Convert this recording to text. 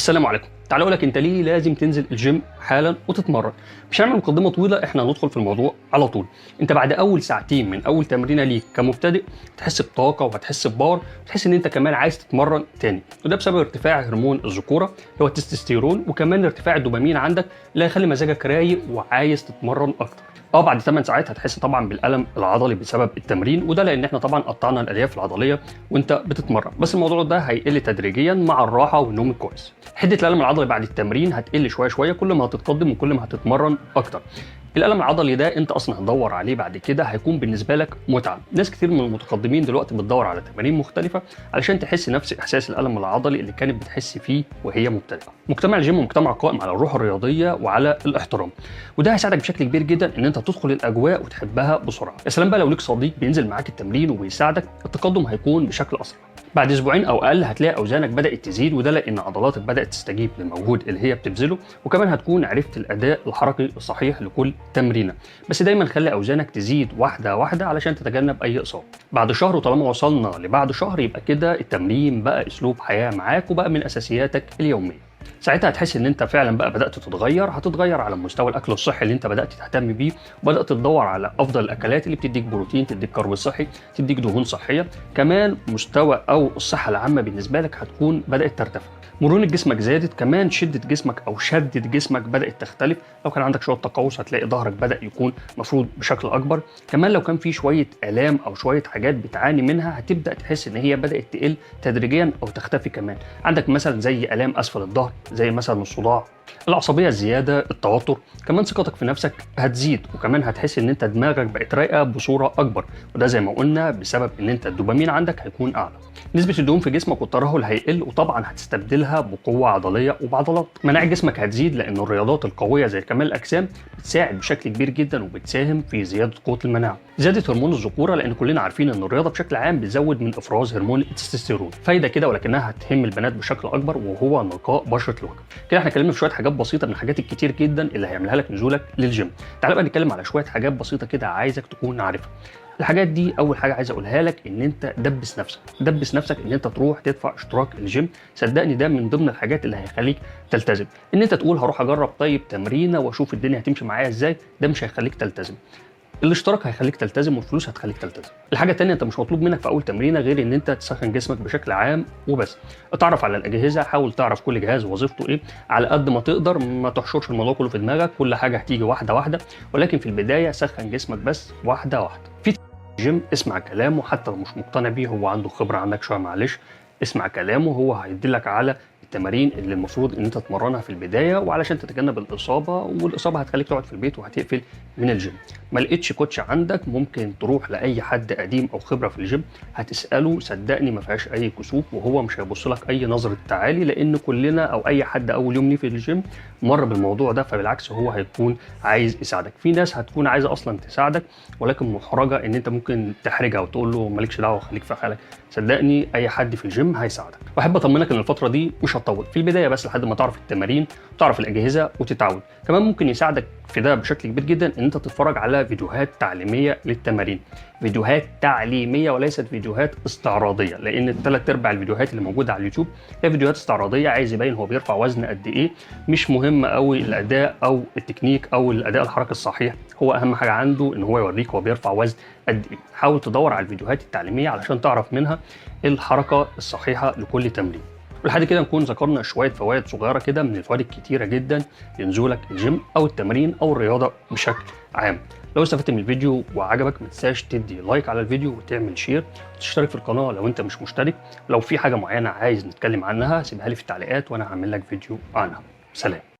السلام عليكم. تعالوا اقول لك انت ليه لازم تنزل الجيم حالا وتتمرن. مش هنعمل مقدمه طويله، احنا هندخل في الموضوع على طول. انت بعد اول ساعتين من اول تمرينه ليك كمبتدئ تحس بطاقة وهتحس ب power، وتحس ان انت كمان عايز تتمرن تاني، وده بسبب ارتفاع هرمون الذكورة اللي هو التستوستيرون، وكمان ارتفاع الدوبامين عندك اللي هيخلي مزاجك رايق وعايز تتمرن اكتر. بعد 8 ساعات هتحس طبعا بالالم العضلي بسبب التمرين، وده لان احنا طبعا قطعنا الالياف العضلية وانت بتتمرن، بس الموضوع ده هيقل تدريجيا مع الراحة والنوم الكويس. حده الالم العضلي بعد التمرين هتقل شوية شوية كل ما هتتقدم وكل ما هتتمرن اكتر. الالم العضلي ده انت اصلا هتدور عليه بعد كده، هيكون بالنسبة لك متعه. ناس كتير من المتقدمين دلوقتي بتدور على تمارين مختلفة علشان تحس نفس احساس الالم العضلي اللي كانت بتحس فيه وهي مبتدئة. مجتمع الجيم مجتمع قائم على الروح الرياضية وعلى الاحترام، وده هيساعدك بشكل كبير جدا ان انت تدخل الاجواء وتحبها بسرعة. يا سلام بقى لو ليك صديق بينزل معاك التمرين وبيساعدك، التقدم هيكون بشكل اسرع. بعد اسبوعين او اقل هتلاقي اوزانك بدات تزيد، وده لان عضلاتك بدات تستجيب للمجهود اللي هي بتبذله، وكمان هتكون عرفت الاداء الحركي الصحيح لكل تمرينه. بس دايما خلي اوزانك تزيد واحدة واحدة علشان تتجنب اي اصابه. بعد شهر، وطالما وصلنا لبعد شهر يبقى كده التمرين بقى اسلوب حياة معاك وبقى من اساسياتك اليومية. ساعتها هتحس ان انت فعلا بقى بدات تتغير. هتتغير على مستوى الاكل الصحي اللي انت بدات تهتم بيه، وبدات تدور على افضل الاكلات اللي بتديك بروتين، تديك carb صحي، تديك دهون صحية. كمان مستوى او الصحة العامة بالنسبة لك هتكون بدات ترتفع. مرونة جسمك زادت، كمان شده جسمك او شده جسمك بدات تختلف. لو كان عندك شوية تقوس هتلاقي ظهرك بدا يكون مفرود بشكل اكبر. كمان لو كان في شوية الام او شوية حاجات بتعاني منها هتبدا تحس ان هي بدات تقل تدريجيا او تختفي. كمان عندك مثلا زي الام اسفل الظهر، زي مثلا الصداع، العصبية الزيادة، التوتر. كمان ثقتك في نفسك هتزيد، وكمان هتحس ان انت دماغك بقت رايقة بصورة اكبر، وده زي ما قلنا بسبب ان انت الدوبامين عندك هيكون اعلى. نسبه الدهون في جسمك والترهل هيقل، وطبعا هتستبدلها بقوة عضلية وبعضلات. مناعة جسمك هتزيد، لان الرياضات القوية زي كمال الاجسام بتساعد بشكل كبير جدا وبتساهم في زيادة قوة المناعة. زيادة هرمون الذكورة، لان كلنا عارفين ان الرياضة بشكل عام بتزود من افراز هرمون التستوستيرون. فايده كده ولكنها هتهم البنات بشكل اكبر، وهو نقاء بشره الوجه. كده احنا اتكلمنا في شوية حاجات بسيطة من الحاجات الكتير جدا اللي هيعملها لك نزولك للجيم. تعال بقى نتكلم على شوية حاجات بسيطة كده عايزك تكون عارفها. الحاجات دي اول حاجة عايز اقولها لك ان انت دبس نفسك، دبس نفسك ان انت تروح تدفع اشتراك الجيم. صدقني ده من ضمن الحاجات اللي هيخليك تلتزم. ان انت تقول هروح اجرب طيب تمرينه واشوف الدنيا هتمشي معايا ازاي، ده مش هيخليك تلتزم. الاشتراك هيخليك تلتزم، والفلوس هتخليك تلتزم. الحاجة الثانية، انت مش مطلوب منك في اول تمرينه غير ان انت تسخن جسمك بشكل عام وبس. اتعرف على الاجهزة، حاول تعرف كل جهاز وظيفته ايه على قد ما تقدر، ما تحشرش الموضوع كله في دماغك، كل حاجة هتيجي واحدة واحدة، ولكن في البداية سخن جسمك بس واحدة واحدة. في جيم اسمع كلامه حتى لو مش مقتنع بيه، هو عنده خبره عنك شوية، معلش اسمع كلامه، هو هيدلك على التمارين اللي المفروض ان انت تتمرنها في البداية، وعلشان تتجنب الاصابة، والاصابه هتخليك تقعد في البيت وهتقفل من الجيم. ما لقيتش coach عندك، ممكن تروح لاي حد قديم او خبره في الجيم هتساله، صدقني ما فيهاش اي كسوف، وهو مش هيبص لك اي نظره تعالي، لان كلنا او اي حد اول يوم ليه في الجيم مر بالموضوع ده، فبالعكس هو هيكون عايز يساعدك. في ناس هتكون عايزه اصلا تساعدك ولكن محرجه ان انت ممكن تحرجها وتقول له مالكش دعوه خليك في حالك. صدقني اي حد في الجيم هيساعدك. واحب اطمنك ان الفترة دي مش هتطول، في البداية بس لحد ما تعرف التمارين وتعرف الاجهزة وتتعود. كمان ممكن يساعدك في ده بشكل كبير جدا ان انت تتفرج على فيديوهات تعليمية للتمارين، فيديوهات تعليمية وليست فيديوهات استعراضيه، لان الثلاث ارباع الفيديوهات اللي موجودة على اليوتيوب هي فيديوهات استعراضيه، عايز يبين هو بيرفع وزن قد ايه، مش مهم قوي الاداء او التكنيك او الاداء الحركي الصحيح، هو اهم حاجة عنده ان هو يوريك هو بيرفع وزن قد ايه. حاول تدور على الفيديوهات التعليمية علشان تعرف منها الحركة الصحيحة لكل تمرين. ولحد كده نكون ذكرنا شوية فوائد صغيرة كده من الفوائد الكتيرة جدا لنزولك الجيم او التمرين او الرياضة بشكل عام. لو استفدت من الفيديو وعجبك ما تنساش تدي like على الفيديو وتعمل share وتشترك في القناة لو انت مش مشترك. لو في حاجة معينة عايز نتكلم عنها سيبها لي في التعليقات وانا هعمل لك فيديو عنها. سلام.